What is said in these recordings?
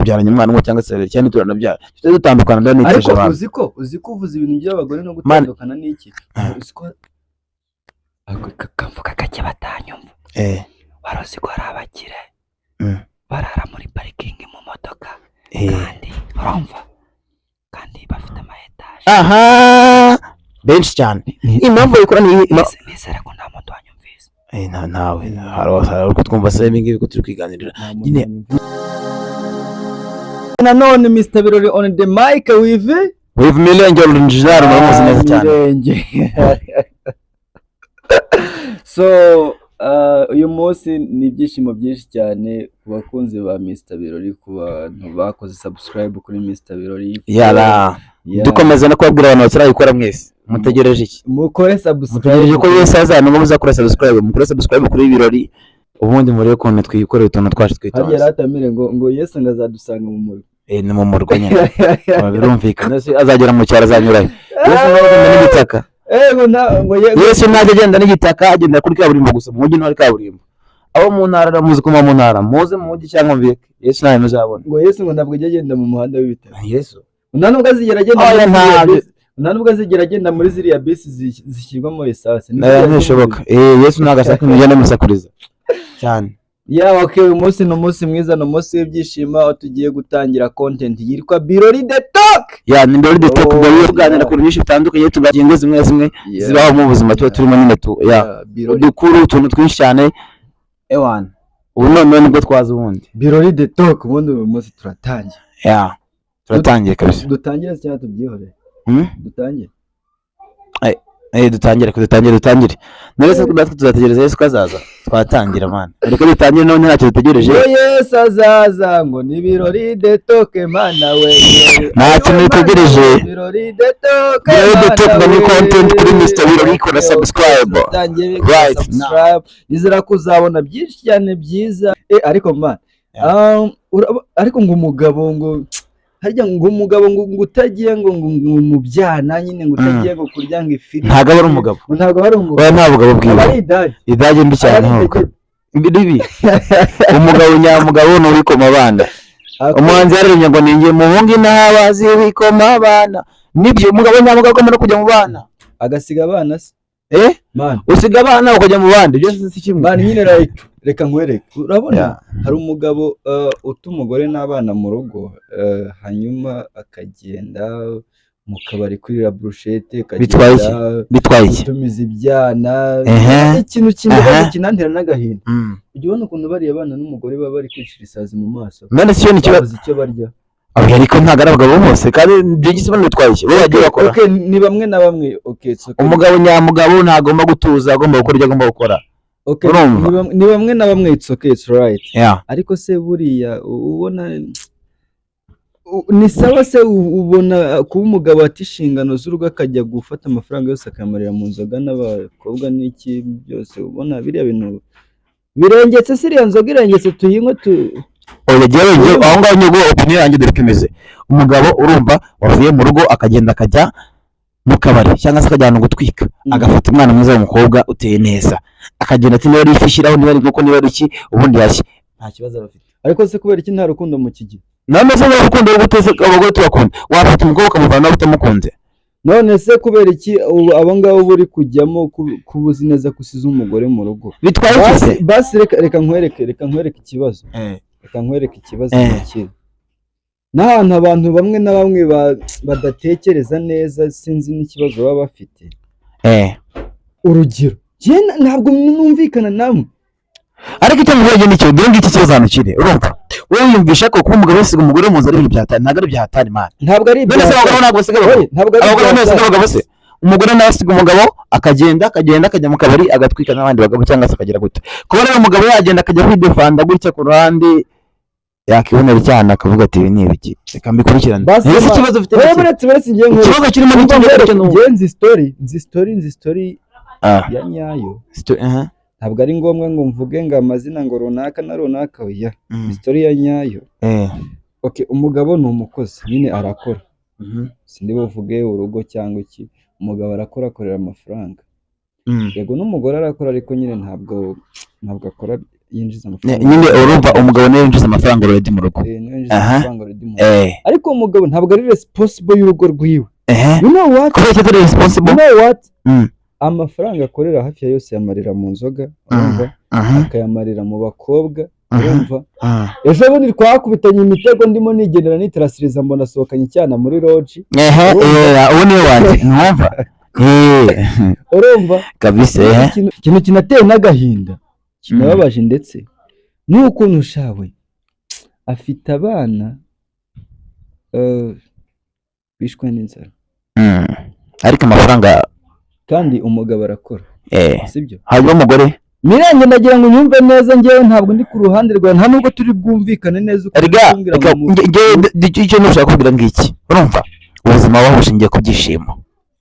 Tubyaranye umwana umwe cyangwa se babiri, cyangwa turanabyara, tujye dutandukana, ndaniteje Ariko abantu. uzi ko uvuze ibintu by'abagore no Man. gutandukana n'iki, uzi ko ako kamvuga gake batanyumva. Wari uzi ko hari abakire barara muri parikingi mu modoka? Kandi urumva, kandi bafite ama etaje. Aha, benshi cyane. Impamvu babikora ni Nizere ko nta muntu wanyumvise. Nta ntawe hari uko twumva se ibi ngibi ko turi kwiganirira nyine. Nanone Mr Birori on the mic with With Mirenge Original, muramuzi neza cyane. Mirenge. So uyu munsi ni ibyishimo byinshi cyane ku bakunzi ba Mr Birori, ku bantu bakoze subscribe kuri Mr Birori. Yara. Yeah. Dukomeza no kubabwira abantu batarayikora, mwese mutegereje iki? Mukore subscribe. Mutegereje ko Yesu azaza ngo muzakora subscribe? Mukore subscribe kuri Birori, ubundi murebe ukuntu twikorera utuntu twacu Harya twitonze. Ratamire ngo Yesu ngo azadusanga mu muriro. Eh, ni mu murwa nyine. Aba birumvikana se, azagera mu cyaro azanyurayo? Yesu nawe agenda n'igitaka. Eh, ngo na ngo ye Yesu ntajya agenda n'igitaka, agenda kuri kaburimbo gusa. Mu mujyi no hari kaburimbo. Abo mu ntara, muzi ko muba mu ntara, muze mu mujyi cyangwa mbireke, Yesu ntayo muzabona. Ngo Yesu ngo ntabwo ajya agenda mu muhanda w'ibitaro. Yesu Nta nubwo azigera agenda Oya, muri ziriya ntabyo. bisi, nta nubwo azigera agenda muri ziriya bisi zishyirwamo esanse. Nayo ntibishoboka. Eh, Yesu ntabwo ashaka imigenda imusakuriza cyane. Yeah, okay, uyu munsi ni umunsi mwiza, ni umunsi w'ibyishimo, aho tugiye gutangira content yitwa Birori the Talk. Yeah, ni Birori the Talk. Oh, Ubwo tuganira yeah. ku bintu byinshi bitandukanye, tuganira ingo zimwe na zimwe zibaho mu buzima tuba turimo nyine tu yeah. Birori Udukuru, utuntu twinshi cyane. Ewana, ubu noneho nibwo twaza ubundi. Birori the Talk, ubundi uyu munsi turatangira. Yeah, turatangiye kabisa. Dutangire cyangwa tubyihorere? Hmm? Dutangire. Eh, dutangire, dutangire, dutangire. None se natwe tuzategereza Yesu ko azaza? Twatangira, man, reka dutangire none, ntacyo dutegereje. Ngo Yesu azaza, ngo ni Birori the Talk, mana we. Nta kintu dutegereje. Birori the Talk. Birori the Talk Mana ni we. content kuri Mr. Birori, kora subscribe. Dutangire, Right subscribe. Nizera ko uzabona byinshi cyane byiza. Ariko man, ariko ngo umugabo, ngo harya ngo umugabo ngo utagiye ngo mu byana nyine, ngo utagiye ngo kurya ngo ifiriti, Ntabwo aba ari umugabo. ngo ntabwo aba ari umugabo. Oya, nta bugabo Aba bwiwe. ari idage. Idage mbi cyane. Aba ari Ntabwo idege. ribi. Umugabo nyamugabo ni uwikoma abana. Umuhanzi yaririmbye ngo ninjye muhungu intabazi wikoma abana. Nibyo, umugabo nyamugabo agomba no kujya mu bana. Agasiga abana se? Eh. Man. Usiga abana ukajya mu bandi, byose si kimwe. Man, nyine like, reka nkwereke, urabona hari umugabo uta umugore n'abana mu rugo, hanyuma akagenda mu kabari kurira burushete. Bitwaye iki? Bitwaye iki? Gutumiza ibyana. Ikintu kimbabaza, kinantera n'agahinda, ujya ubona ukuntu bariya bana n'umugore baba bari kwicira isazi mu maso. None si cyo ni ikibazo? Babuze icyo barya. Oya, ariko ntabwo ari abagabo bose, kandi ibyo gisobanuro bitwaye iki? Bo bagiye bakora. Okay, ni bamwe na bamwe, okay, it's okay. Umugabo nyamugabo ntagomba gutuza, agomba gukora ibyo agomba gukora. Okay, Urumva? ni bamwe na bamwe, it's okay, it's right. Ariko se buriya ubona ni sawa se? Ubona kuba umugabo ata inshingano z'urugo, akajya gufata amafaranga yose akayamarira mu nzoga n'abakobwa n'iki byose, ubona biriya bintu birengetse se? Iriya nzoga irengetse, tuyinywe tu Oya, jyewe aho ngaho nyine opinion yanjye dore ko imeze. Umugabo, urumva, wavuye mu rugo akagenda akajya mu kabari cyangwa se akajya ahantu gutwika, agafata umwana mwiza w'umukobwa uteye neza, akagenda ati niba ari ifi ishyiraho, niba ari inkoko, niba ari iki, ubundi yashye, nta kibazo aba afite. Ariko se kubera iki nta rukundo mu kigira? None se niba urukundo ruguteze, abagore tubakunda, wafata umukobwa ukamuvana nawe utamukunze? None se kubera iki ubu abo ngabo uba uri kujyamo, kuba uzi neza ko usize umugore mu rugo? Bitwaye iki se? Basi reka nkwereke ikibazo, reka nkwereke ikibazo. Kiri n'ahantu abantu bamwe na bamwe badatekereza neza, sinzi n'ikibazo baba bafite. Urugero, njye ntabwo numvikana namwe. Ariko icyo mvuga ni cyo, dore ngiki kibazo ahantu kiri. Urumva, wowe wiyumvisha ko kuba umugabo yasiga umugore mu nzu ari ibintu byahatari? Ntabwo ari ibyahatari, man. Ntabwo ari None se abagabo ntabwo basiga abagabo? Oye, ntabwo ari Abagabo ntabwo basiga ibyahatari. abagabo se? Umugore nawe asiga umugabo, akagenda akajya mu kabari, agatwika n'abandi bagabo, cyangwa se akagira gute? Kuba rero umugabo yagenda akajya kwidefanda gutya ku ruhande, yakibonera icyaha akavuga ati: "Ibi ni ibiki? Reka mbikurikirane." Basi Ese ikibazo ufite ni Oya, iki? buretse ngiye nkwereke. Ikibazo kirimo ni Umva iki? nkwereke, Ngicyo. njye nzi story ya nyayo. Aha. Ntabwo ari ngombwa ngo mvuge ngo amazina, ngo runaka na runaka, oya. Ni story ya nyayo. Okay, umugabo ni umukozi nyine, arakora. Sindi buvuge urugo cyangwa iki. Umugabo arakora, akorera amafaranga. Yego, n'umugore arakora, ariko nyine ntabwo akora. yinjiza amafaranga. Nyine urumva umugabo niwe yinjiza amafaranga already mu rugo. Niwe yinjiza amafaranga already mu rugo. Ariko umugabo ntabwo ari responsible y'urugo rwiwe. You know what? Kubera ko atari responsible? You know what? Amafaranga akorera hafi ya yose yamarira mu nzoga, urumva, akayamarira mu bakobwa, urumva. Ejo bundi twakubitanye imitego, ndimo nigendera nitarasiriza, mbona asohokanye icyana muri lodge. Ehe, uwo niwe wanjye, ntiwumva? Urumva? Kabisa, ehe. Ikintu kinateye n'agahinda, kinababaje ndetse, ni ukuntu shawe afite abana bishwe n'inzara. Ariko amafaranga Kandi umugabo arakora, sibyo? Hanyuma umugore? Mirenge, ndagira ngo unyumve neza, njyewe ntabwo ndi ku ruhande rwawe, nta nubwo turi bwumvikane neza uko Erega kumbwira reka ngo icyo ntushaka kubwira ngiki, urumva, ubuzima bubaho bushingiye ku byishimo,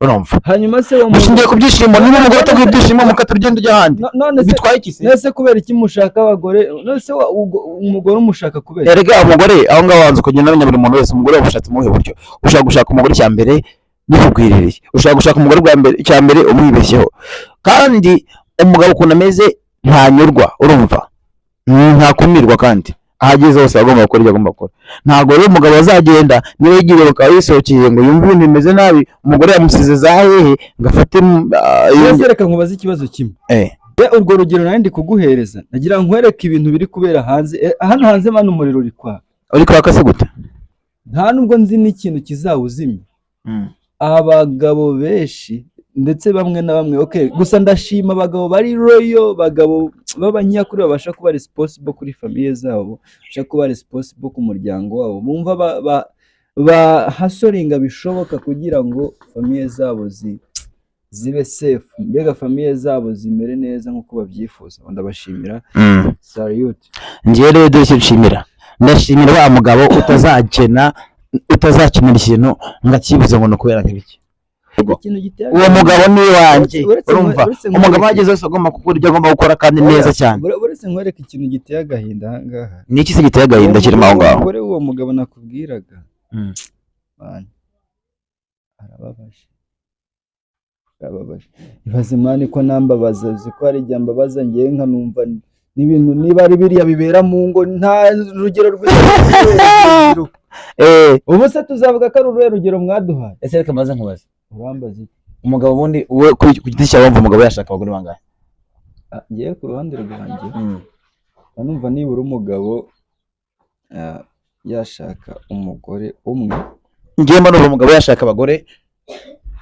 urumva? Hanyuma se uwo Bushingiye ku byishimo. Niba umugore ataguha ibyishimo, mukata urugendo ujya ahandi. None se Bitwaye iki se? None se kubera iki mushaka abagore? None se umugore umushaka kubera iki? Erega umugore aho ngaho wanze ukagenda umenya buri muntu wese. Umugore wabushatse mu buhe buryo? Ushaka gushaka umugore, icya mbere bikugwiririye. Ushaka gushaka umugore bwa mbere, icya mbere umwibeshyeho. Kandi umugabo ukuntu ameze ntanyurwa, urumva? Ntakumirwa, kandi aho ageze hose agomba gukora ibyo agomba gukora. Ntabwo rero umugabo azagenda niba yigiye bakaba yisohokeye ngo yumve ibintu bimeze nabi, umugore yamusize za hehe, ngo afate Mbese reka nkubaze ikibazo kimwe. Urwo rugero nari ndi kuguhereza, nagira ngo nkwereke ibintu biri kubera hanze. Hano hanze, man, umuriro uri kwaka. Uri kwaka se gute? Nta nubwo nzi n'ikintu kizawuzimya. Abagabo benshi, ndetse bamwe na bamwe, okay, gusa ndashima abagabo bari loyal, abagabo b'abanyakuri babasha kuba responsible kuri famille zabo, babasha kuba responsible ku muryango wabo, bumva ba hustlinga bishoboka kugira ngo famille zabo zibe safe, mbega famille zabo zimere neza nk'uko babyifuza. Ndabashimira, salute. Njyewe rero dore icyo nshimira: ndashimira wa mugabo utazakenera ikintu ngo akibuze ngo ni ukubera nk'ibiki. Ikintu giteye Uwo mugabo ni iwanjye. Urumva, umugabo ahageze wese agomba gukora ibyo agomba gukora kandi neza cyane. Uretse nkwereke ikintu giteye agahinda aha ngaha. Ni iki se giteye agahinda kirimo aho ngaho? Umugore w'uwo mugabo nakubwiraga, man, arababaje, arababaje. Ibaze, man, ko nambabaza, uzi ko hari igihe mbabaza ngewe nkanumva n'ibintu, niba ari biriya bibera mu ngo, nta rugero rwiza. Ubu se tuzavuga ko ari uruhe rugero mwaduhaye? Ese reka maze nkubaze. Urambaza iki? Umugabo ubundi wowe ku giti cyawe wumva umugabo yashaka abagore bangahe? Ah, ngewe ku ruhande rwanjye mba numva nibura umugabo yashaka umugore umwe. Ngewe mba numva umugabo yashaka abagore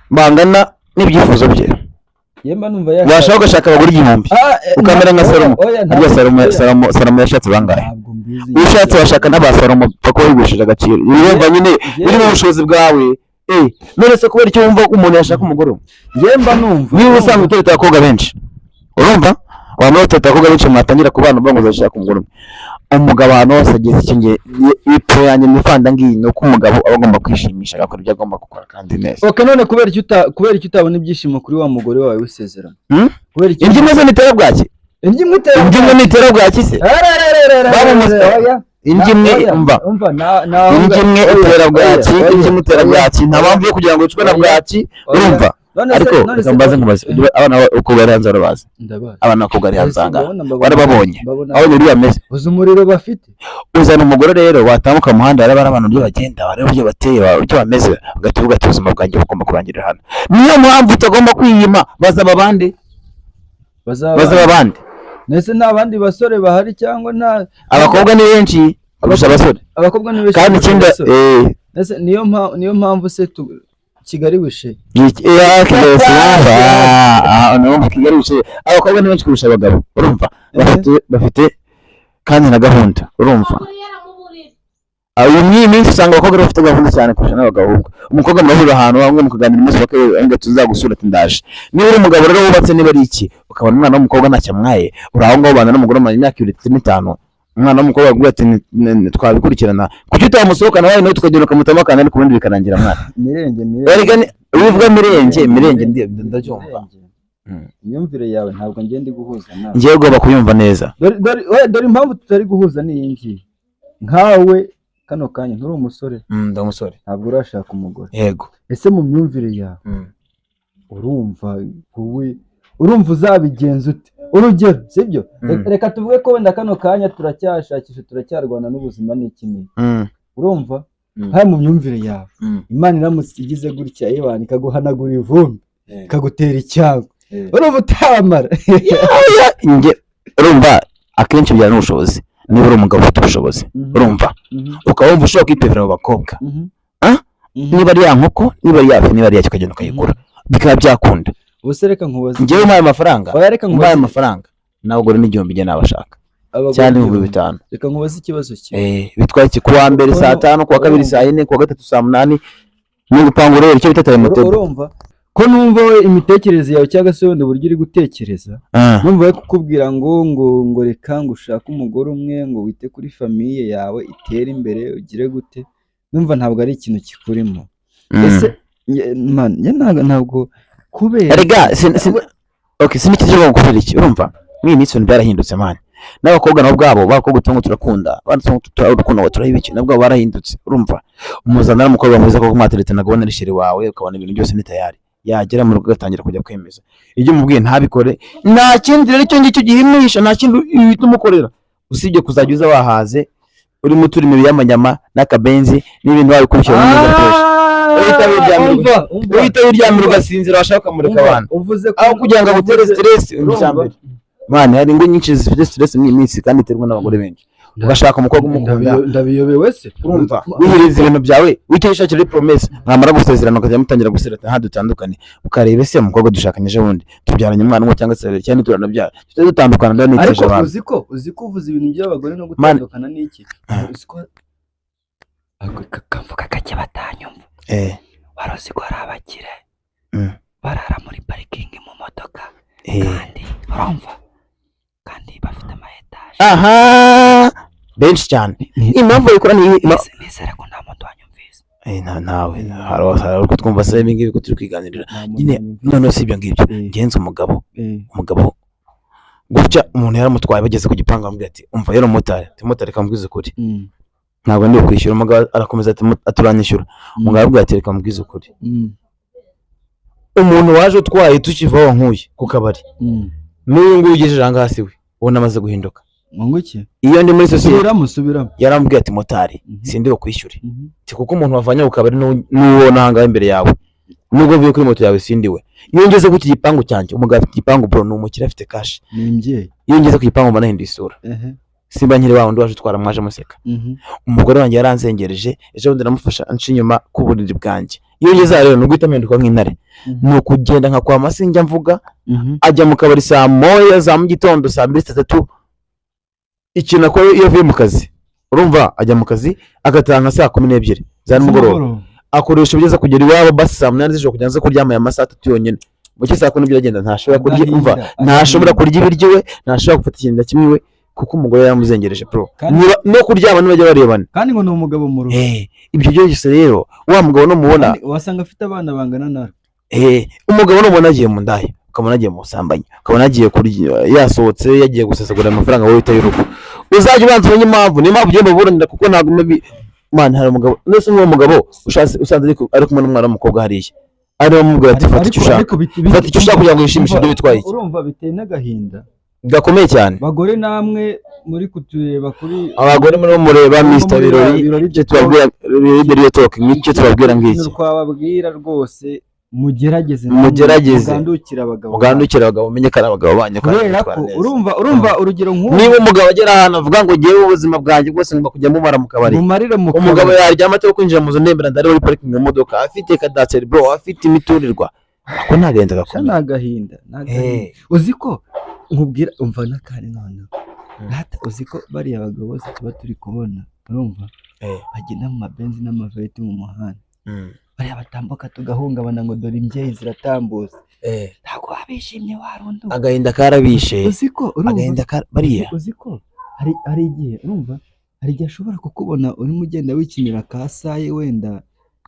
bangana n'ibyifuzo bye. Yewe mba numva Washaka ugashaka abagore 1000, ukamera nka oya, Salomo. Oya, Harya Salomo, oya, Salomo yashatse bangahe? Ntabwo mbizi. Ushatse washaka n'aba Salomo, pfa kuba wigushije agaciro. Urumva nyine biri mu bushobozi bwawe. None se kubera icyo wumva umuntu yashaka umugore umwe? Njyewe mba numva Niba usanzwe utereta abakobwa benshi, urumva, wamara utereta abakobwa benshi, mwatangira kubana uvuga ngo uzashaka umugore umwe. Umugabo ahantu hose ageze, icyo ngiye ipfo yanjye nifanda ngiyi ni uko umugabo aba agomba kwishimisha, agakora ibyo agomba gukora kandi neza. Okay, none kubera iki utabona ibyishimo kuri wa mugore wawe w'isezerano? Hmm? Kubera iki? Indyo imwe se nitera bwaki? Indyo imwe itera Indyo imwe nitera bwaki se? Oya. Indyo imwe, Oya, umva, umva, na indyo imwe oya, itera oya, bwaki. oya, Indyo imwe itera oya, bwaki, nta mpamvu yo kugira ngo wicwe na oya, bwaki, oya. urumva? None se Ariko none reka se mbaze, nkubaze, abana b'abakobwa bari hanze barabazi? Ndabazi. Abana b'abakobwa bari hanze aha ngaha Mbabona, warababonye? mbabona. Abonye uburyo bameze? Uzi umuriro bafite? Uzana umugore rero, watambuka mu muhanda wareba abantu uburyo bagenda, wareba uburyo bateye, uburyo bameze, ugahita uvuga ati ubuzima bwanjye bugomba kurangirira hano. Niyo mpamvu utagomba kwiyima. Bazaba abandi. Bazaba Bazaba abandi. Mbese nta bandi basore bahari cyangwa nta Abakobwa ni benshi kurusha abasore. Abakobwa ni benshi Kandi kurusha ikindi abasore. eh. Ese niyo mpamvu se Kigali wishe? Kigali, wumva, urumva, Kigali wishe, abakobwa ni benshi kurusha abagabo, urumva? Bafite kandi na gahunda, urumva? Uyu mw'iyi minsi usanga abakobwa bafite gahunda cyane kurusha n'abagabo. Ubwo umukobwa murahurira ahantu hamwe mukaganira umunsi wa kabiri, ngo tuzagusura, ati ndaje. Niba uri umugabo rero wubatse, niba ari iki, ukabona umwana w'umukobwa ntacyo amwaye, uri aho ngaho ubana n'umugore umaranye imyaka 2 ndetse n'itanu, umwana w'umukobwa aguye ati twabikurikirana, kuki utamusohokana wawe nawe tukagenda ukamutamo akantu, ariko ubundi bikarangira mwana? Mirenge, Mirenge. Erega wivuga Mirenge, Mirenge, ndabyumva. Mirenge. Imyumvire yawe ntabwo ngenda guhuza nawe. Ngewe ugomba kuyumva neza. Dore, oya, dore impamvu tutari guhuza ni iyi ngiyi: nkawe kano kanya nturi umusore? Ndi umusore. Ntabwo urashaka umugore? Yego. Ese mu myumvire yawe urumva wowe, urumva uzabigenza ute? Urugero, sibyo? Mm. Reka tuvuge ko wenda kano kanya turacyashakisha, turacyarwana n'ubuzima n'iki n'iki. Urumva, haba mu myumvire yawe, Imana iramutse igize gutya, Imana ikaguhanagura ivumbi, ikagutera icyago, urumva utamara? Njye urumva akenshi bijyana n'ubushobozi. Niba uri umugabo ufite ubushobozi, urumva, ukaba wumva ushobora kwipevera mu bakobwa, Ah? Niba ari ya nkoko, niba ari ya fi, niba ari ya, ukagenda ukayigura, bikaba byakunda. Ubu se reka nkubaze. Njyewe umpaye amafaranga, Oya, reka umpaye nkubaze. amafaranga n'abagore n'1000 njye nabashaka, Abagore cyangwa ibihumbi 1000. 5. Reka nkubaze ikibazo kimwe. Bitwaye iki? Kuwa mbere saa 5, kuwa kabiri saa 4, kuwa gatatu saa 8, ni ugupanga urebe icyo bita timetable. Urumva ko numva we imitekerereze yawe, cyangwa se wenda uburyo uri gutekereza, numva we kukubwira ngo reka ngo ushake umugore umwe, ngo wite kuri famille yawe itere imbere, ugire gute, numva ntabwo ari ikintu kikurimo. Ese man, njye ntabwo kubera Erega okay, sinikizo kubera iki? Urumva muri iyi minsi ibintu byarahindutse, man. N'abakobwa nabo ubwabo, bakobwa utungo turakunda, abandi urukundo ngo turahiba iki, nabwo barahindutse. Urumva, umuzana ari umukobwa mwiza koko, mwateretse, nagabona ari chéri wawe, ukabona ibintu byose ni tayari, yagera mu rugo agatangira kujya kwemeza ibyo umubwiye ntabikore. Nta kindi rero icyo ngicyo gihimisha, nta kindi uhita umukorera usibye kuzajya uza wahaze, urimo uturimo ibiyamanyama n'akabenzi n'ibintu wabikurikirana neza fresh. Uhita wiryamira. Umva, umva, uhita wiryamira ugasinzira, washaka ukamureka umva, abantu uvuze ko aho kugira ngo agutere stress. Urumva? Mbere, man, hari ingo nyinshi zifite stress muri iyi minsi kandi iterwa n'abagore benshi. Ugashaka umukobwa umukunda, Ndabiyobewe se. Urumva, wihiriza ibintu byawe, wicyo wishakira promesse, mwamara gusezerana ukajya mutangira gusereta, nta dutandukane, ukareba ese umukobwa dushakanye ejo bundi tubyaranye umwana umwe cyangwa se babiri, cyangwa turanabyara tutari dutandukana, ndaniteje Ariko abantu. uzi ko uvuze ibintu by'abagore no Man. gutandukana n'iki, uzi ko ako kamvuga gake batanyumva? Wari uzi ko hari abakire barara muri parikingi mu modoka? Kandi urumva, kandi bafite ama etaje. Aha, benshi cyane. Impamvu babikora ni Nizere ko nta muntu wanyumvise. Ntawe hari uri kutwumva se ibi ngibi ko turi kwiganirira nyine? Noneho si ibyo ngibyo. Ngenzi umugabo, umugabo gutya, umuntu yaramutwaye, bageze ku gipangu amubwira ati: "Umva rero motari," ati: "Motari, kamubwize ukuri, ntabwo ndi kwishyura." Umugabo arakomeza ati: "Aturanyishyura." Umugabo aramubwira ati: "Reka mubwize ukuri, umuntu waje utwaye tukiva aho nkuye ku kabari, n'uyu nguyu ugejeje aha ngaha si we, ubona amaze guhinduka." Ngo iki? Iyo ndi muri sosiyete. Subiramo, subiramo. Yaramubwiye ati: "Motari, sindi bukwishyure," ati: "kuko umuntu wavanye ku kabari n'uwo ubona aha ngaha imbere yawe, nubwo mvuye kuri moto yawe, sindi we. Iyo ngeze ku iki gipangu cyanjye," umugabo afite igipangu bro, ni umukire, afite cash, Ni imbyeyi. "iyo ngeze ku gipangu mbona ahinduye isura, simba nkiri wa wundi waje utwara mwaje museka. Umugore wanjye yaranzengereje, ejo bundi namufasha anca inyuma ku buriri bwanjye. Iyo ngeze aha rero ni uguhita mpinduka nk'intare, ni ukugenda nkakwama, sinjya mvuga." Ajya mu kabari saa 1 za mu gitondo, saa 2, saa 3. Ikintu akora iyo avuye mu kazi, urumva, ajya mu kazi agataha nka saa 12 za nimugoroba, akoresha ubugeza kugera iwabo basi saa 8 z'ijoro kugira ngo aze kuryama aya masaha 3 yonyine. Mu saa 12 agenda, ntashobora kurya. Umva, ntashobora kurya ibiryo iwe, ntashobora gufata ikintu na kimwe iwe, kuko umugore yaramuzengereje bro. No kuryama ntibajya barebana. Kandi ngo ni umugabo mu rugo. Ibyo byose rero, wa mugabo numubona, Kandi wasanga afite abana bangana nawe. Umugabo numubona agiye mu ndaya, ukabona agiye mu busambanyi, ukabona agiye kurya, yasohotse, yagiye gusesagura amafaranga wowe wita y'urugo, uzajya ubanza umenye impamvu. Niyo mpamvu ugiye muburanira, kuko ntabwo mabi. Man, hari umugabo ndetse nk'uwo mugabo usanze ari kumwe n'umwana w'umukobwa hariya, ariwe amubwira ati: "Fata icyo ushaka, fata icyo ushaka kugira ngo wishimishe," ibyo bitwaye iki? Urumva biteye n'agahinda. Gakomeye cyane. Bagore namwe muri kutureba kuri Abagore muri mureba Mr Birori, Birori, icyo tubabwira, Birori Talk, nk'icyo tubabwira ngiki. Ikintu twababwira rwose, mugerageze, Mugerageze. mugandukire abagabo. Mugandukire abagabo, umenye ko ari abagabo banyu kandi Kubera bitwara ko neza. urumva urugero nk'ubu, Niba umugabo agera ahantu avuga ngo: "Ngewe ubuzima bwanjye bwose ngomba kujya mumara mu kabari," mumarire mu umugabo kabari. yaryama atari kwinjira mu nzu ndembera, ndari muri parikingi mu modoka, afite kadasiteri bro, afite imiturirwa, ako ni agahinda Sha, gakomeye. Ni agahinda, ni agahinda. Uzi ko nkubwira, umva n'akandi noneho rata, uzi ko bariya bagabo bose tuba turi kubona, urumva, bagenda mu mabenzi n'amaveti mu muhanda, bariya batambuka tugahungabana ngo dore imbyeyi ziratambutse, ntabwo baba bishimye warundu. Agahinda karabishe. Uzi ko urumva, Agahinda bariya. Uzi ko hari igihe, urumva, hari igihe ashobora kukubona urimo ugenda wikinira ka saye wenda.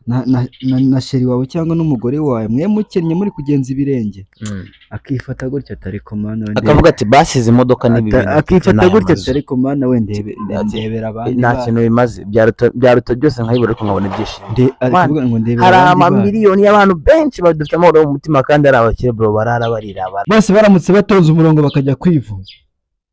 Na chérie wawe cyangwa n'umugore wawe, mwe mukennye, muri kugenza ibirenge, akifata gutya, atari ko Mana we, Akavuga ati: "Basi izi modoka n'ibi bintu akifata n'aya gutya, mazu." atari ko Mana we, ndebe Ati, ndebera abandi nta bana. kintu bimaze, byaruta byose nkabibura, ariko nkabona ibyishimo. Ari Man, kuvuga ngo ndebera hari abandi bana. amamiliyoni y'abantu benshi badafite amahoro mu mutima kandi ari abakire, bro, barara barira Bose baramutse batonze umurongo bakajya kwivuza,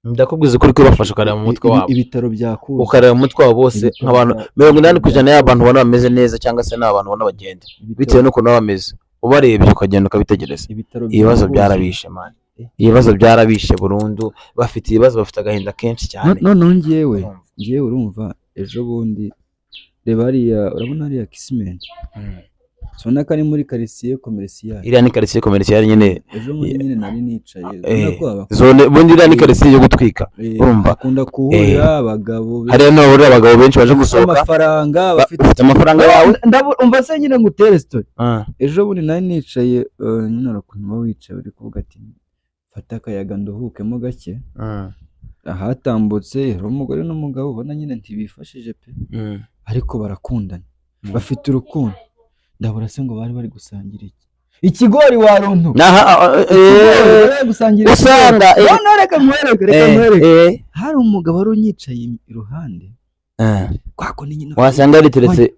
Ndakubwiza ukuri ko bafashe, ukareba mu mutwe wabo, ibitaro byakuza. ukareba mu mutwe wabo bose, Ibitaro nk'abantu 80% y'abantu ubona bameze neza, cyangwa se n'abantu ubona bagenda, bitewe n'ukuntu baba bameze, ubarebye ukagenda ukabitegereza, Ibitaro ibibazo byakuzuye. byarabishe, man, ibibazo byarabishe burundu. Bafite ibibazo, bafite agahinda kenshi cyane. Noneho ngewe urumva, ejo bundi, reba hariya, urabona hariya Kisimenti? Ubona ko ari muri quartier commercial? Iriya ni quartier commercial nyine. Ejo bundi nyine nari nicaye, ubona ko Zone ubundi iriya ni quartier yo gutwika, urumva? Hakunda kuhurira abagabo Hariya niho hahurira abagabo benshi baje bafite gusohoka. amafaranga, bafite Ufite amafaranga yawe. Umva se nyine ngutere story. Ah. Ejo bundi nari nicaye, nyine hari ukuntu uba wicaye uri kuvuga ati: "Fata akayaga nduhukemo gake." Ahatambutse hari umugore n'umugabo, ubona nyine ntibifashije pe, ariko barakundana, bafite urukundo. Ndabura se ngo bari bari gusangira iki? Ikigori waruntu. Naha Ikigori, bari bari gusangira. Usanga, ikigori. None reka nkwereke, reka nkwereke. Hari umugabo wari unyicaye iruhande, kwa kundi nyine Wasanga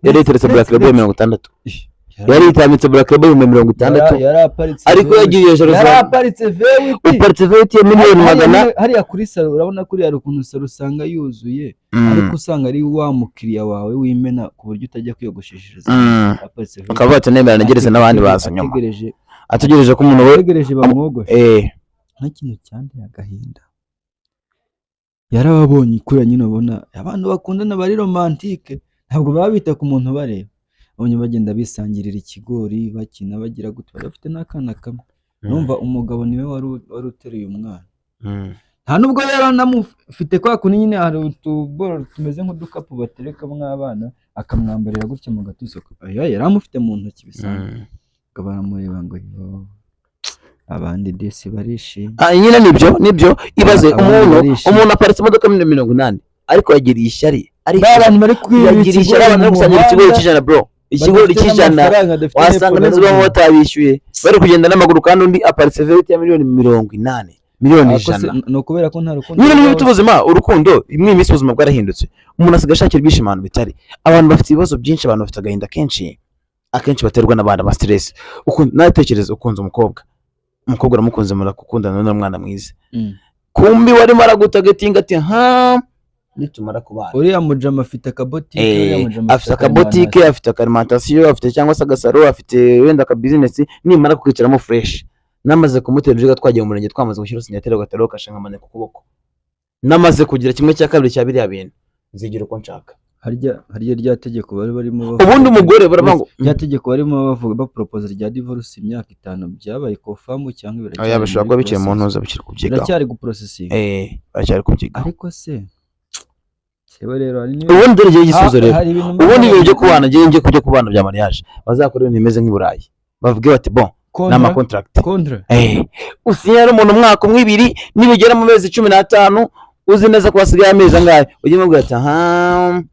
yariteretse Black Label 60, yari yitambitse Black Label 60,000. Yari aparitse Ariko V8. yagiye hejuru. Yari aparitse V8. Uparitse V8 ya miliyoni magana. Hariya kuri salon, urabona kuriya hari ukuntu salon usanga yuzuye, ariko usanga ari wa mukiriya wawe w'imena ku buryo utajya kwiyogosheshereza. Aparitse V8. Akavuga ati: "Nemera ntegereze n'abandi baza nyuma." Ategereje. Ategereje ko umuntu we Ategereje bamwogoshe. Nk'ikintu cyanteye agahinda, yarababonye kuriya nyine, ubona abantu bakundana bari romantique, ntabwo baba bita ku muntu bareba. Abonye bagenda bisangirira ikigori, bakina, bagira gutya, bari bafite n'akana kamwe. Numva umugabo niwe wari uteruye umwana, nta nubwo yari anamufite, kwa kundi nyine hari utuboro tumeze nk'udukapu baterekamo abana, akamwambarira gutya mu gatuza. Oya, yari amufite mu ntoki bisanzwe. Ngo baramureba ngo: "Yo, abandi disi barishimye." Ah, nyine nibyo, ibaze. Abandi Umuntu barishimye. umuntu aparitse imodoka miliyoni 80, ariko yagiriye ishyari, ariko Ba bantu bari kwirira yagiriye ishyari abantu bari gusangira ikigori cy'ijana, bro, ikigori badafite cy'ijana. n'amafaranga, badafite Wasanga n'epfo na n'inzu baba ruguru. batabishyuye, bari kugenda n'amaguru, kandi undi aparitse V8 ya miliyoni 80, miliyoni Ariko se, 100. ni ukubera ko nta rukundo Nyine niba rubaho. ubuzima, urukundo, imwe iminsi ubuzima bwarahindutse, umuntu asigaye ashakira ibyishimo ahantu bitari. Abantu bafite ibibazo byinshi, abantu bafite agahinda kenshi, akenshi baterwa n'abana ba stress. Nawe tekereza ukunze umukobwa, umukobwa uramukunze, murakukundana n'umwana mwiza, kumbi warimo aragutagetinga ati: "Ha, nitumara kubana." Uriya mujama afite akabotike, uriya mujama Afite akabotike, afite akarimantasiyo, afite cyangwa se agasaro, afite wenda akabizinesi. Nimara kukicaramo fresh, namaze kumutera injuga, twagiye mu murenge, twamaze gushyira signature, gataro kashe, nkamanika ukuboko, namaze kugira kimwe cya kabiri cya biriya bintu, nzigira uko nshaka. Harya rya tegeko bari barimo bavuga, Ubundi umugore baravuga ngo rya tegeko barimo bavuga, baporopoza rya divorce imyaka 5, byabaye confirm cyangwa biracyari Oya, bishobora muri kuba bikiri mu process? ntuza, bikiri kubyigaho. Biracyari guprocessinga? Eh, baracyari kubyigaho. Ariko se sewe rero hari n'ibintu Ubundi dore igihe igisubizo rero, hari ibintu ubundi ibintu byo kubana, ngiye kujya kubana bya mariage, bazakora ibintu bimeze nk'i Burayi, bavuge bati: "Bon, ni ama contract." Kontra. Usinya n'umuntu umwaka umwe, ibiri, nibigera mu mezi 15, uzi neza ko hasigaye amezi angahe, ujye umubwira ati: "Aha,"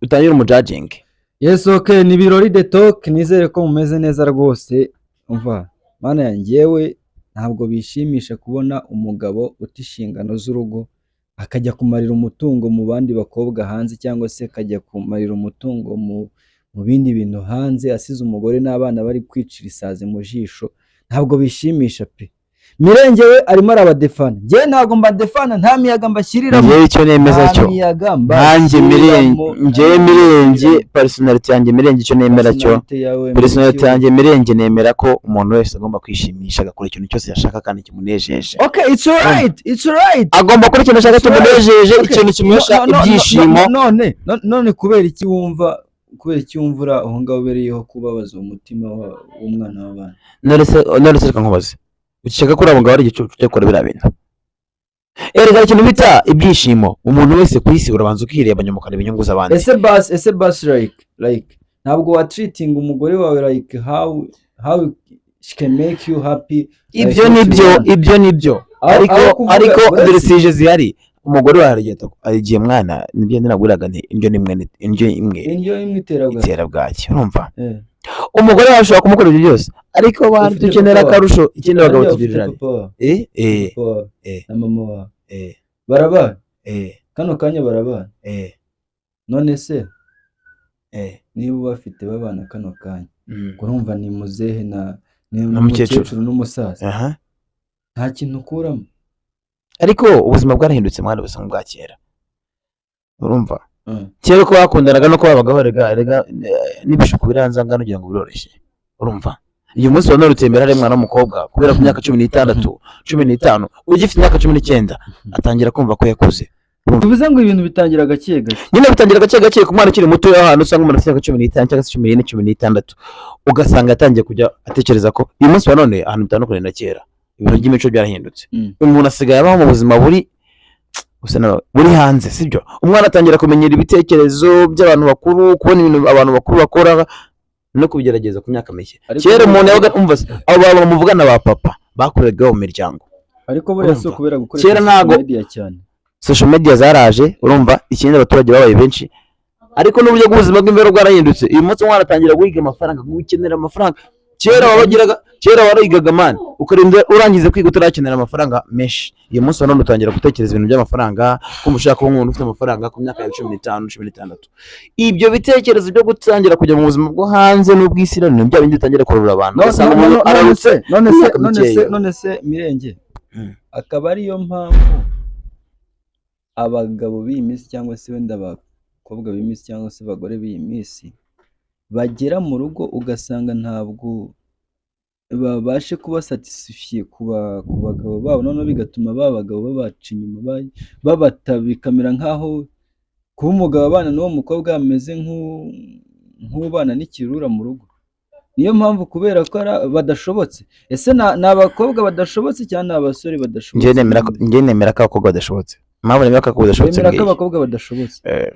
utangire umujajingi. Yes, okay, ni Birori the Talk, nizere ko mumeze neza rwose. Umva mana yanjye, yewe, ntabwo bishimisha kubona umugabo uta inshingano z'urugo akajya kumarira umutungo mu bandi bakobwa hanze, cyangwa se akajya kumarira umutungo mu bindi bintu hanze, asize umugore n'abana bari kwicira isazi mu jisho. Ntabwo bishimisha pe. Mirenge we arimo arabadefana, njyewe ntabwo mbadefana, nta miyaga mbashyiriramo. Njyewe icyo nemeza Nta cyo miyaga nkanjye Mirenge, mbashyiriramo. Njyewe Mirenge, personality yanjye Mirenge, icyo nemera cyo, Personality yawe, personality Mirenge. yanjye Mirenge, nemera ko umuntu wese agomba kwishimisha, agakora ikintu cyose yashaka kandi kimunejeje. Okay, it's alright, it's alright. Agomba gukora ikintu ashaka It's alright. kimunejeje, Okay. ikintu kimuhesha No, ibyishimo. No, none kubera iki wumva uri aho ngaho ubereyeho kubabaza umutima w'umwana w'abandi? None se reka nkubaze, ukeka ko uriya mugabo ari igicucu cyo gukora biriya bintu? Erega ikintu bita ibyishimo, umuntu wese ku isi urabanza ukireba, nyuma ukareba inyungu z'abandi. Ese basi like ntabwo watreating umugore wawe like how she can make you happy, like Ibyo what you nibyo. want? Ibyo nibyo. Ariko Aho kuvuga ariko uretse dore sije zihari. Umugore wawe hari igihe, mwana, nibyo nabwiraga nti indyo ni imwe, indyo imwe Indyo imwe itera bwaki. Itera bwaki, urumva? Eh. Umugore wawe ushobora kumukora ibyo byose, ariko abantu Ufite dukenera papa wawe. akarusho. Ikindi, abagabo Harya tugira ufite irari. papa wawe? Eh. Papa wawe Eh. na mama wawe Eh. barabana? Eh. Kano kanya barabana? Eh. None se Eh. niba ubafite babana kano kanya, Mm. urumva ni muzehe na ni Na mukecuru. umukecuru n'umusaza, Aha. nta kintu ukuramo? Ariko ubuzima bwarahindutse, mwana, busa nk'ubwa kera, urumva? Mm. Kera uko bakundanaga nuko babagaho, rega n'ibishuko biranzangana ugira ngo biroroshye, urumva? Uyu munsi wa none utembera hari umwana w'umukobwa kubera ku myaka 16, 15, ugifite imyaka 19 atangira kumva ko yakuze. Bivuze ngo ibintu bitangira gake gake. Nyine bitangira gake gake ku mwana ukiri muto, ahantu usanga umuntu afite imyaka 15 cyangwa se 14, 16, ugasanga yatangiye kujya atekereza ko uyu munsi wa none ahantu bitandukanye na kera, ibintu by'imico byarahindutse. Umuntu asigaye abaho mu buzima buri gusa buri hanze, sibyo? Umwana atangira kumenyera ibitekerezo by'abantu bakuru, kubona ibintu abantu bakuru bakora no kubigerageza ku myaka mike. Ariko Kera umuntu yabaga, umva se, abo bantu muvugana ba papa bakoreraga mu miryango. Ariko buriya si Urumva? ukubera gukoresha Kera social media cyane? Social media zaraje, urumva? Ikindi, abaturage babaye benshi, ariko n'uburyo bw'ubuzima bw'imibereho bwarahindutse. Uyu munsi umwana atangira guhiga amafaranga, gukenera amafaranga. Kera wabagiraga, kera warigaga, man, ukarinda urangiza kwiga utarakenera amafaranga menshi. Uyu munsi wa none utangira gutekereza ibintu by'amafaranga, kumva ushaka kuba umuntu ufite amafaranga ku myaka ya 15, 16. Ibyo bitekerezo byo gutangira kujya mu buzima bwo hanze n'ubw'isi ni bya bindi bitangira kurura abantu, ugasanga umuntu ararutse None se imyaka none se mikeya. None se Mirenge, akaba ariyo mpamvu abagabo b'iyi minsi, cyangwa se wenda abakobwa b'iyi minsi, cyangwa se abagore b'iyi minsi, bagera mu rugo ugasanga ntabwo babashe kuba satisfied ku bagabo babo, noneho bigatuma ba bagabo babaca inyuma, babata, bikamera nk'aho kuba umugabo abana n'uwo mukobwa ameze nk'ubana n'ikirura mu rugo? Niyo mpamvu kubera ko badashobotse. Ese ni abakobwa badashobotse cyangwa ni abasore badashobotse? Njye nemera ko abakobwa badashobotse. Impamvu nemera ko abakobwa badashobotse Wemera ko ngiyi. abakobwa badashobotse? Eh.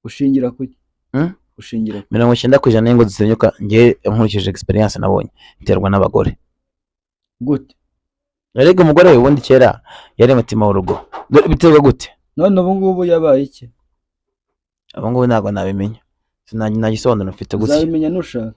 Ushingira ku Hmm? Ushingira ku 90% y'ingo zisenyuka, njye nkurikije experience nabonye, iterwa n'abagore. Gute? Erega umugore we ubundi kera yari umutima w'urugo. Dore biterwa gute? None ubu ngubu yabaye iki? Ubu ngubu ntabwo nabimenya. Nta gisobanuro mfite gusa. Uzabimenya nushaka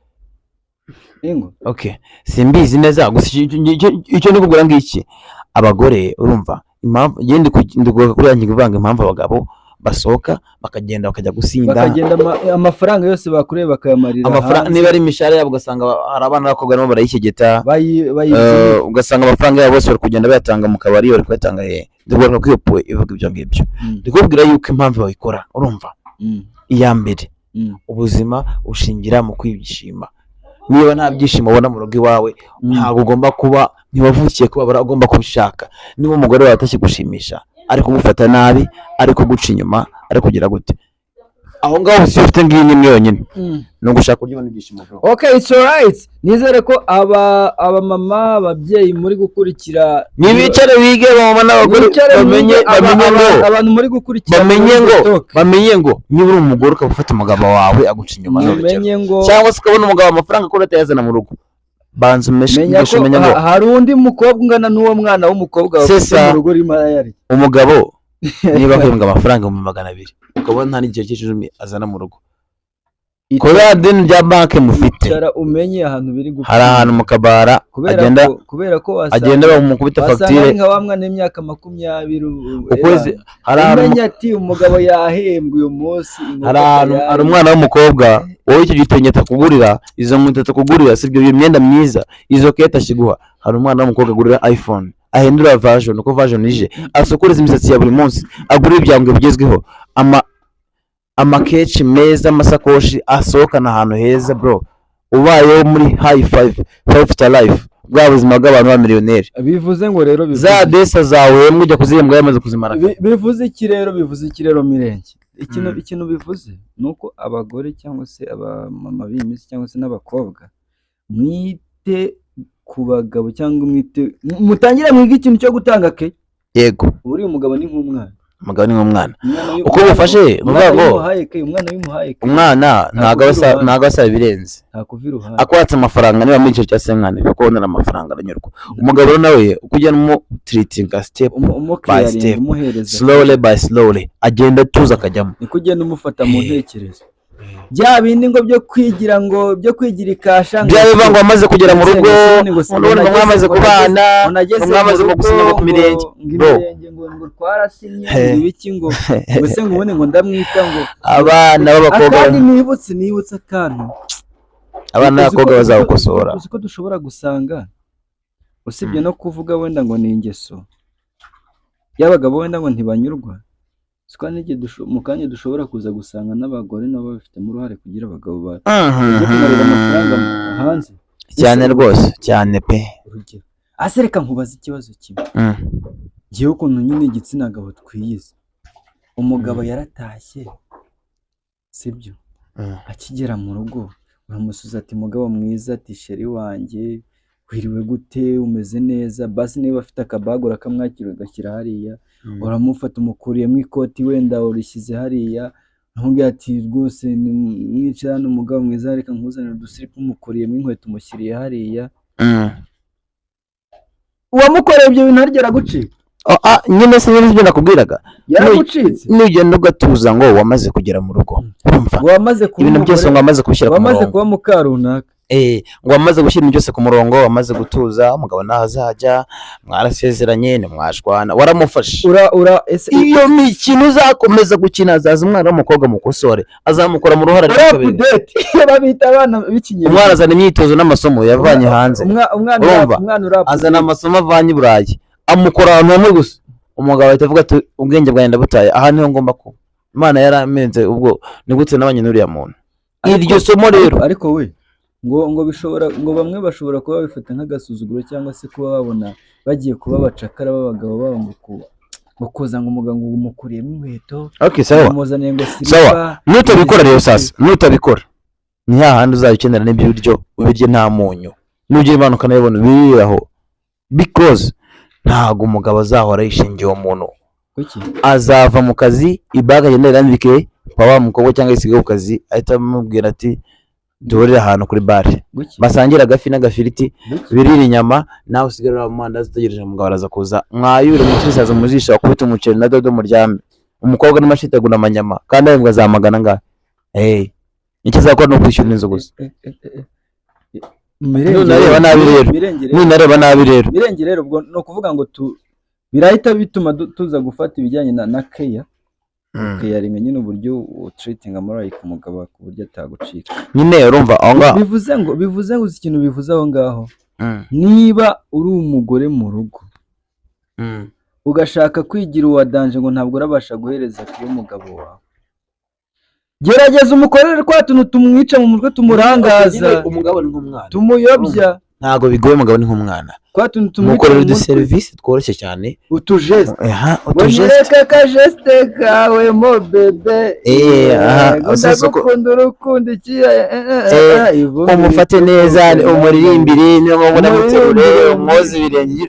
ingo. Okay, simbizi neza, gusa icyo ndi kubwira ngiki: abagore, urumva impamvu njye ndi kugaruka kuri ya ngingo ivanga impamvu abagabo basohoka bakagenda bakajya gusinda, bakagenda amafaranga yose bakoreye bakayamarira amafaranga hanze. Niba ari imishahara yabo, ugasanga hari abana b'abakobwa barimo barayikegeta. Bayibyinira. Ugasanga amafaranga yabo bose bari kugenda bayatanga mu kabari, bari kuyatanga hehe. Ndi kugaruka kuri iyo point ivuga ibyo ngibyo. Ndi kubabwira yuko impamvu babikora, urumva, iya mbere, ubuzima bushingira mu kwishima. Niba nta byishimo ubona mu rugo iwawe, ntabwo ugomba kuba, ntiwavukiye kubabara, ugomba kubishaka. Niba umugore wawe atakigushimisha, ari kugufata nabi, ari kuguca inyuma, ari kugira gute, aho ngaho si ufite ngiyi ni imwe yonyine, ni ugushaka uburyo ubona ibyishimo, bro. Okay, it's alright. Nizere ko aba abamama, ababyeyi muri gukurikira, Nibicare bige, abamama n'abagore, Mwicare bamenye mwige, bamenye ngo abantu muri gukurikira bamenye ngo TikTok. Bamenye ngo niba uri umugore ukaba ufata umugabo wawe aguca inyuma, ni urugero, Mumenye ngo cyangwa se ukabona umugabo amafaranga akora atayazana mu rugo, banza umeshe menya ko umenya ngo hari undi mukobwa ungana n'uwo mwana w'umukobwa C'est wafite ça. mu rugo urimo arayarya. Umugabo niba ahembwa amafaranga 200,000, ukabona nta n'igihe cy'icumi azana mu rugo kubera deni rya banki mufite, Icara umenye ahantu biri gupfa. hari ahantu mu kabara Kubera agenda ko kubera ko wasanga agenda bamukubita wasanga fagitire ari nka wa mwana w'imyaka 20 ukwezi. Hari ahantu umenya ati umugabo yahembwe uyu munsi, inkoko hari ahantu tayari. Hari umwana w'umukobwa, wowe icyo gitenge atakugurira, izo nkweto atakugurira, sibyo, iyo myenda myiza, izo kete akiguha, hari umwana w'umukobwa agurira iPhone, ahindura version uko version ije, asukureza imisatsi ya buri munsi, agura ibyangwe bigezweho, amakeci meza, amasakoshi, asohokana ahantu heza, bro, ubayeho muri high five, five star life, bwa buzima bw'abantu ba miliyoneri. Bivuze ngo rero bivuze Za desa zawe ujya kuzihembwa yamaze kuzimara. Bivuze iki rero? Bivuze iki rero, Mirenge? Ikintu ikintu bivuze ni uko abagore cyangwa se abamama b'iyi minsi cyangwa se n'abakobwa, mwite ku bagabo cyangwa mwite, mutangire mwige ikintu cyo gutanga ke. Buriya umugabo ni nk'umwana. Umugabo ni nk'umwana. Umwana Uko umufashe, ni umwana ukuvuga ngo yimuhaye ke, umwana yimuhaye ke. Umwana ntabwo aba iruhande. ntabwo asaba ibirenze. Ntakuva iruhande. Akwatse amafaranga, niba muri icyo cya senkani, kuko ubona amafaranga aranyurwa. Umugabo rero nawe uko ugenda umutreatinga step by Umucaringa, step, umuhereza slowly by slowly, agenda atuza akajyamo. Niko ugenda umufata mu ntekerezo, bya bindi ngo byo kwigira, ngo byo kwigira ikasha ngo Bya biva ngo wamaze kugera mu rugo, ngo ngo ngo mwamaze kubana, ngo nageze ngo mwamaze mu ngo gusinya ngo ku rugo, mirenge. ngo Bro. imirenge, ngo twarasinye, ngo ibiki, ngo se ngo ubundi ngo ndamwita ngo Abana b'abakobwa Akandi nibutse akantu. Abana b'abakobwa bazawukosora. Uzi ko dushobora gusanga usibye no kuvuga wenda ngo ni ingeso y'abagabo, wenda ngo ntibanyurwa, siko n'igihe mu kanya dushobora kuza gusanga n'abagore nabo babifitemo uruhare kugira abagabo bajye kumarira amafaranga hanze. Cyane rwose, cyane pe. Urugero, ase reka nkubaze ikibazo kimwe. Ngewe ukuntu nyine igitsina gabo twiyizi, umugabo yaratashye, sibyo? Akigera mu rugo uramusubiza ati: "Mugabo mwiza," ati: "Chéri wanjye, wiriwe gute? Umeze neza?" Basi niba afite akabago urakamwakira ugashyira hariya. Uramufata umukuriyemo ikoti, wenda urishyize hariya, uramubwira ati: "Rwose mwicara hano umugabo mwiza, reka nkuzanire udusiripa." Umukuriyemo inkweto, umushyiriye hariya. Uwamukoreye ibyo bintu harya aragucika? Oh, nyine se nyine ibyo nakubwiraga. Yaragucitse. Nugenda ugatuza ngo wamaze kugera mu rugo, urumva, Ngo wamaze kuba ibintu byose umugore, ngo wamaze kubishyira ku wamaze murongo. kuba muka runaka. Ngo wamaze gushyira ibintu byose ku murongo, wamaze gutuza, umugabo naho azajya, mwarasezeranye, ntimwashwana, waramufashe. Ura ese Iyo mikino uzakomeza gukina, azaza umwana w'umukobwa mukosore, azamukora mu ruhara uri kabiri. Update babita abana b'ikinyarwanda. Umwana azana imyitozo n'amasomo yavanye hanze. Umwana Urumva? Umwana uri Azana amasomo avanye i Burayi, amukora ahantu hamwe gusa, umugabo ahita avuga ati: "Ubwenge bwanjye ndabutaye, aha niho ngomba kuba, Imana yaramenze, ubwo ni gute nabanye n'uriya muntu?" Iryo somo rero Ariko we ngo bishobora, ngo bamwe bashobora kuba babifata nk'agasuzuguro cyangwa se kuba babona bagiye kuba abacakara b'abagabo babo, ngo kuza ngo umugabo ngo umukuriyemo inkweto, Okay, sawa. umuzaniye ngo Sawa. silipa. Nutabikora rero sasa, nutabikora ni hahandi uzajya ukenera n'ibyo biryo ubirye nta munyu, nugira Imana ukanabibona biriraho, because ntabwo umugabo azahora yishingiye uwo muntu. Kuki? Azava mu kazi, ibaga agenda irambike kwa wa mukobwa cyangwa isige ku kazi, ahita amubwira ati: "Duhurire ahantu kuri bare." Kuki? Basangire agafi n'agafiriti, Kuki? birire inyama, nawe usigare uri mu mandazi utegereje umugabo araza kuza, mwayure mucirisaza mu jisho, akubite umuceri na dodo muryame. Umukobwa n'amashitegura amanyama kandi ahembwa za magana angahe? Hey, icyo azakora ni ukwishyura inzu gusa. Mirenge Nunareba nabi rero. Mirenge rero. Nunareba nabi rero. Mirenge rero, ubwo ni ukuvuga ngo birahita bituma tuza gufata ibijyanye na care. Caring nyine, uburyo utreatinga morale ku mugabo ku buryo atagucika. Nyine urumva aho ngaho. Bivuze ngo uzi ikintu bivuze aho ngaho? Niba uri umugore mu rugo ugashaka kwigira uwa danger ngo ntabwo urabasha guhereza care umugabo wawe, gerageza umukorere twa tuntu tumwica mu mutwe, tumurangaza, Umugabo ni nk'umwana. tumuyobya. Ntabwo bigoye, umugabo ni nk'umwana. Twa tuntu tumwica Mukorera mu mutwe. Uduserivisi tworoshye cyane. Utugeste. Aha, Ngo utugeste. nyereke akageste kawe mo bébé. Aha, Ngo uzi ko- ndagukunda urukundo iki ivumbi Umufate neza, umuririmbire, niba ngombwa unamuterure. Umuririmbire. Umwoze ibirenge,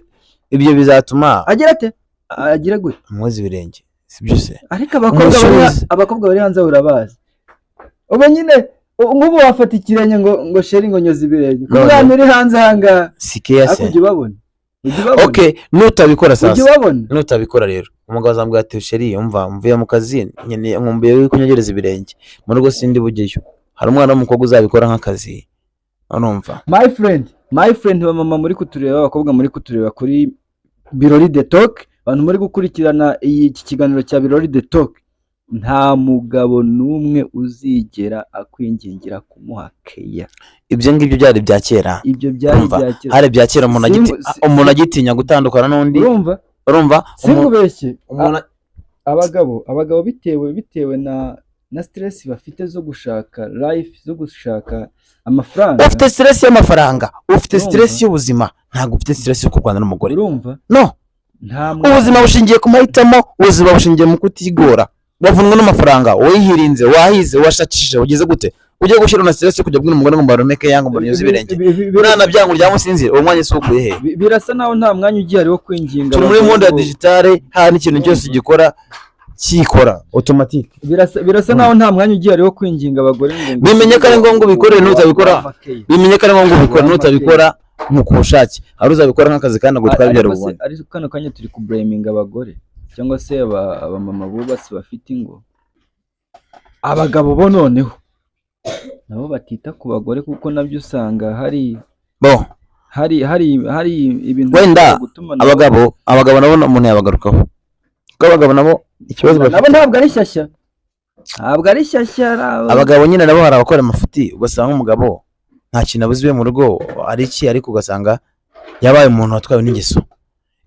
ibyo bizatuma Agira ate? Agira gute? Umwoze ibirenge, sibyo se? Ariko abakobwa bari Umusuhuze. Abakobwa bari hanze urabazi, ubu nyine nk'ubu wafata ikirenge ngo chéri, ngo nyoze ibirenge ku None. mwana uri hanze ahangaha. Si keya Ariko se? ujya ubabona, ujya ubabona. Okay, nutabikora Ujya sasa, ubabona. nutabikora rero, umugabo azambwira ati: "Chéri, umva, mvuye mu kazi, nkeneye, nkumbuye yuko unyogereza ibirenge mu rugo, sindi bujyeyo." Hari umwana w'umukobwa uzabikora nk'akazi, urumva? My friend, my friend, ba mama muri kutureba, abakobwa muri kutureba kuri Birori The Talk, abantu muri gukurikirana iki kiganiro cya Birori The Talk, nta mugabo n'umwe uzigera akwingingira kumuha care. Ibyo ngibyo byari ibya kera. Ibyo byari Urumva, ibya kera. hari ibya kera, umuntu umuntu agitinya gutandukana n'undi. Urumva? Urumva? Sinkubeshye. Umuntu Abagabo bitewe na stress bafite zo gushaka life, zo gushaka amafaranga. Ufite stress y'amafaranga, ufite Urumva? stress y'ubuzima, ntabwo ufite stress yo kurwana n'umugore. Urumva? No. Nta Ubuzima bushingiye ku mahitamo, ubuzima bushingiye mu kutigora. Wavunwe n'amafaranga, wihirinze, wahize, washakishije, ugize gute, ugiye gushyira na stress yo kujya kubwira umugore ngo mbaromeke yanga ngo mbonyoze ibirenge, mwana byanga uryame usinzire, uwo mwanya si ukuye he? Birasa naho nta mwanya ugihari wo kwinginga Turi muri abagore monde ya ngo digitale, hari n'ikintu cyose Urumva? ugikora. Cyikora automatique. Birasa naho nta mwanya ugiye wo kwinginga abagore ngo Bimenye ko ari ngombwa ubikore, nutabikora- bimenye ko ari ngombwa ubikora, nutabikora ni ku bushake, hari uzabikora nk'akazi kandi agutwara ibyo Ariko se- ubonye. Ariko kano kanya turi kublaminga abagore cyangwa se abamama bubatse bafite ingo. Abagabo bo noneho nabo batita ku bagore, kuko nabyo usanga hari Bo hari ibintu Wenda bishobora gutuma abagabo nabo umuntu yabagarukaho, kuko abagabo nabo ikibazo nabo bafite ntabwo ari shyashya, ntabwo ari shyashya Abagabo nyine nabo hari abakora amafuti, ugasanga umugabo nta kintu abuze iwe mu rugo ari iki, ariko ugasanga yabaye umuntu watwawe n'ingeso,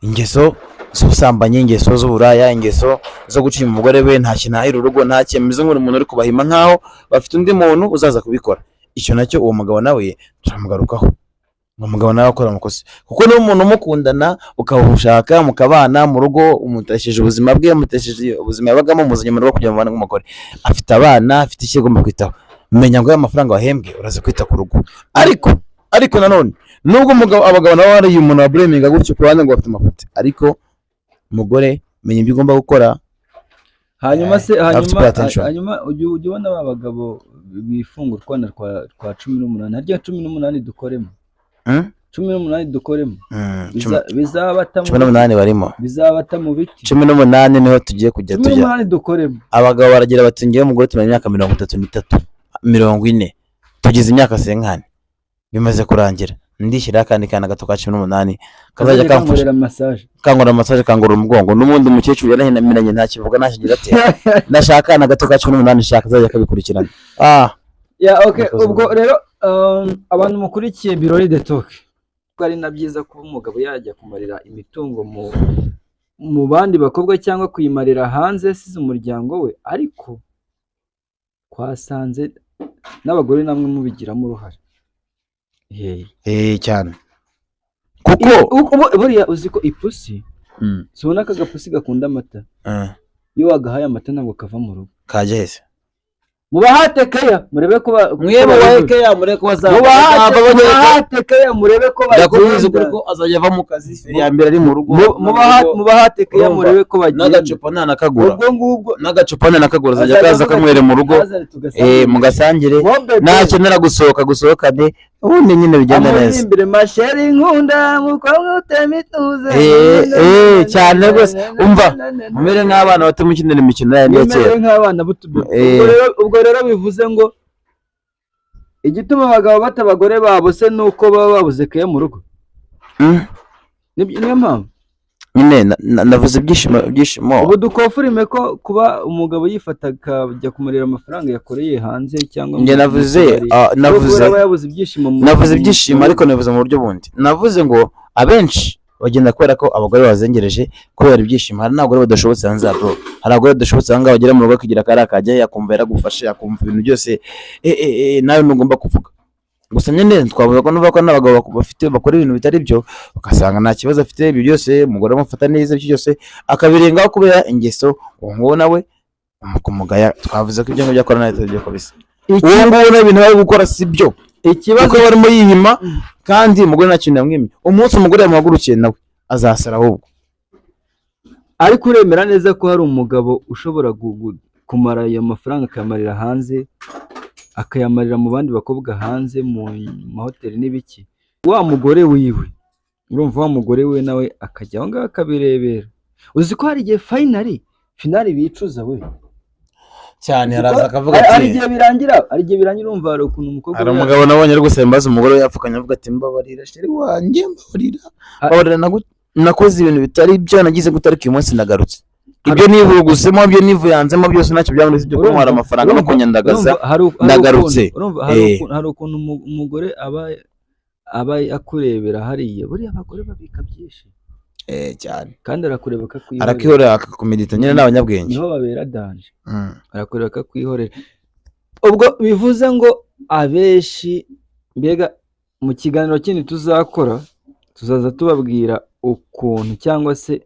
ingeso z'ubusambanyi, ingeso z'uburaya, ingeso zo guca inyuma umugore we. Nta kintu ahahira urugo, nta kintu, ameze nk'umuntu uri kubahima nk'aho bafite undi muntu uzaza kubikora. Icyo nacyo uwo mugabo nawe turamugarukaho. Uwo mugabo nawe akora amakosa, kuko niba umuntu umukundana ukamushaka mukabana mu rugo, umutesheje ubuzima bwe, umutesheje ubuzima yabagamo, umuzanye mu rugo kugira ngo mubane nk'umugore, afite abana, afite icyo agomba kwitaho. Menya ngo ya mafaranga wahembwe uraza kwita ku rugo. Ariko nanone nubwo umugabo, abagabo nabo hari umuntu wablaminga gutyo ku ruhande ngo bafite amafuti, ariko umugore menya ibyo ugomba gukora. Hanyuma se Have to hanyuma pay attention. Hanyuma ujya ubona ba bagabo bifunga utwana twa 18, harya 18 dukoremo? Hmm? 18 dukoremo. Mm, Bizabata mu 18 barimo. Bizabata mu biti. 18 niho tugiye kujya cumi tujya. n'umunani dukoremo. Abagabo baragira bati: "Ngewe umugore tumara imyaka 33, 40, tugize imyaka cinquante, bimaze kurangira, ndishyiraho akandi kana gato ka 18 kazajya kazajya kamfasha kankorera massage." Kangora massage, kangora umugongo. N'ubundi umukecuru yarahinamiranye, ntakivuga, ntakigira ate. Ndashaka akana gato ka 18, shaka kazajya kabikurikirana. Ah. Yeah, okay. Murakoze. Ubwo rero abantu mukurikiye Birori the Talk, ko ari na byiza kuba umugabo yajya kumarira imitungo mu bandi bakobwa cyangwa kuyimarira hanze yasize umuryango we, ariko twasanze n'abagore namwe mubigiramo uruhare. Hey. Eh, cyane, kuko Buriya uzi ko ipusi, tubona aka gapusi gakunda amata, iyo wagahaye amata ntabwo kava mu rugo. Kajya hese? Mubahate keya murebe ko Mwe ko mubahe babigura. keya, mureke ko bazava. Mubahate keya murebe ko Ndakubwiza ukuri bagenda. ko azajya ava mu kazi ya mbere ari mu rugo. Mubahate keya Urumva? murebe ko bagenda. N'agacupa ntanakagura. Ubwo ngubwo N'agacupa ntanakagura, azajya azajya kaza avuga kanywera ati, mu rugo. "Nazane tugasangire." Eh, mugasangire. Wowe bebe, Nakenera gusohoka gusohokane, ubundi nyine bigenda neza. Amuririmbire ma chérie nkunda mukobwa utema ituze. Eh, eh, cyane rwose. Umva, mumere nk'abana bato mukinira imikino yanyu ya Mumere kera. nk'abana b'utubebe. Eh. Ubwo rero bivuze ngo igituma abagabo bata abagore babo se nuko baba babuze keya mu rugo? Niyo mpamvu. Nyine navuze ibyishimo, ibyishimo. Ubu duconfirme ko kuba umugabo yifata akajya kumurira amafaranga yakoreye hanze cyangwa Njye mu navuze tubari, ah, navuze kubera aba yabuze ibyishimo navuze ibyishimo, ariko navuze mu buryo bundi. Navuze ngo abenshi bagenda kubera ko abagore babazengereje kubera ibyishimo. Hari n'abagore badashobotse hanze aha, bro. Hari abagore badashobotse aha ngaha, bagera mu rugo akigira kariya kajya, yakumva yaragufashe, akumva ibintu byose, nawe ntugomba kuvuga gusa. Nyine twavuga ko nuvuga ko n'abagabo bafite bakora ibintu bitari byo, ugasanga nta kibazo afite, ibyo byose umugore amufata neza, ibyo byose akabirengaho kubera ingeso. Uwo nguwo nawe kumugaya, twavuze ko ibyo ngibyo akora nawe atari byo kabisa. Uwo nguwo nawe ibintu bari gukora si byo, Ikibazo kuko barimo yihima kandi umugore nta kintu yamwimye. Umunsi umugore yamuhagurukiye nawe azasara ahubwo. Ariko uremera neza ko hari umugabo ushobora kumara ayo mafaranga, akayamarira hanze, akayamarira mu bandi bakobwa hanze mu mahoteli n'ibiki, wa mugore wiwe, urumva, wa mugore we nawe akajya aho ngaho akabirebera? Uzi ko hari igihe finally bicuza we? Cyane. Uzi ko Araza akavuga hari ati igihe birangira, hari igihe birangira, urumva hari ukuntu umukobwa Hari we umugabo nabonye ari gusaba imbabazi umugore we yapfukamye, avuga ati: "Mbabarira chérie wanjye, mbabarira, mbabarira, nakoze ibintu bitari byo, nagize gute, ariko uyu munsi ndagarutse. Ibyo nivugusemo, ibyo nivuyanzemo byose ntacyo byabonetse byo kuntwara amafaranga no kunyandagaza, Urumva, hari ndagarutse." urumva, hari hari ukuntu umugore aba akurebera hariya. Buriya abagore babika byinshi. Eh, cyane. Kandi arakureba akakwihorera. Arakihorera, akakumedita nyine, ni abanyabwenge. Niho babera danger. Arakureba akakwihorera. Ubwo bivuze ngo abenshi, mbega mu kiganiro kindi tuzakora, tuzaza tubabwira ukuntu cyangwa se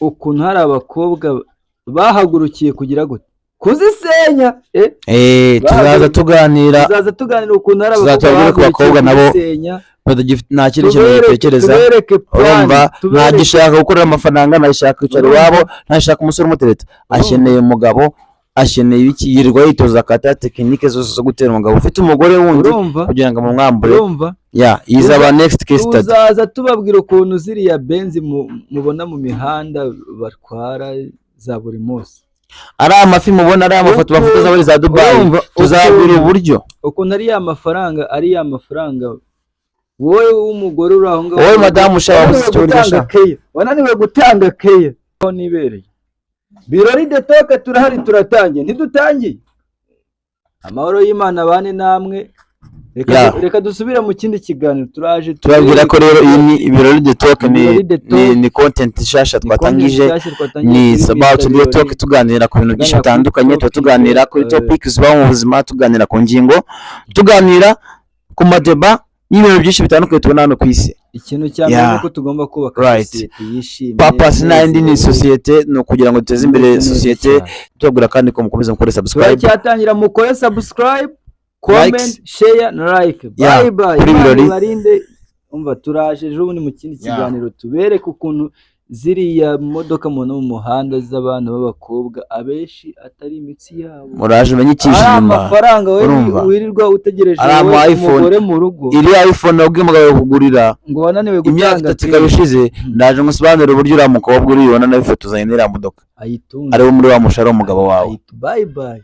ukuntu hari abakobwa bahagurukiye kugira gute, kuzisenya, eh? Eh, tuzaza tuganira. Tuzaza tuganira ukuntu hari abakobwa Tuzatubabwira ko bahagurukiye abakobwa nabo kuzisenya. Batagifite, nta kindi kintu Tubereke, gitekereza. tubereke plan, Urumva, tubereke. ntagishaka gukorera amafaranga, ntagishaka kwicara Urumva? iwabo, ntagishaka umusore umutereta, akeneye umugabo, akeneye ibiki, yirirwa yitoza kata technique zose zo gutera umugabo ufite umugore wundi Urumva? kugira ngo amumwambure. Urumva? Ya, izaba next case study. Tuzaza tubabwira ukuntu ziriya Benz mubona mu mihanda batwara za buri munsi, Ari amafi mubona, ari amafoto bafotoza muri za Dubai, Urumva? tuzabwira uburyo Ukuntu ari ya mafaranga, ari ya mafaranga wowe w'umugore uri aho ngaho, Wowe madamu ushaka wananiwe wabuze icyo urya gutanga sha. keya, wananiwe gutanga keya, aho nibereye. Birori de Talk, turahari, turatangiye, ntidutangiye. Amahoro y'Imana abane namwe. Reka reka dusubire mu kindi kiganiro, turaje. Tubabwira ko rero iyi ni Ibirori de Talk, ni Ibirori de Talk. Ni content nshasha Ni twatangije. content nshyashya twatangije Ni kuri it's about Mr. real Birori. talk, tuganira ku bintu byinshi Tuganira kuri bitandukanye. Tuba topic, tuganira kuri topic zibaho mu buzima, tuganira ku ngingo, tuganira ku madeba y'ibintu byinshi bitandukanye tubona hano ku isi. Ikintu cya mbere ni uko tugomba kubaka sosiyete yishimye, Purpose n'indi ni inezerewe, sosiyete, ni ukugira ngo duteze imbere imeze neza sosiyete. cyane. Tubabwira kandi ko mukomeza gukora subscribe. Turacyatangira, mukore subscribe, comment, Likes. share na like. Bye bye. Kuri Imana Birori. ibarinde. Umva, turaje ejo bundi mu kindi kiganiro, tubereke ukuntu ziriya modoka mubona mu muhanda z'abantu b'abakobwa abenshi atari imitsi yabo, Muraje umenye icyishe ari inyuma. amafaranga wowe Urumva? wirirwa utegereje, Ari ama wowe iPhone. umugore mu rugo Iriya iPhone wabwiye umugabo kugurira ngo wananiwe imyaka gutanga 3 ikaba ishize, ndaje ngusobanurire uburyo uriya mukobwa uriyibona nawe ifotozanye n'iriya modoka ayitunze ariwo muri wa mushahara w'umugabo wawe. Bye bye.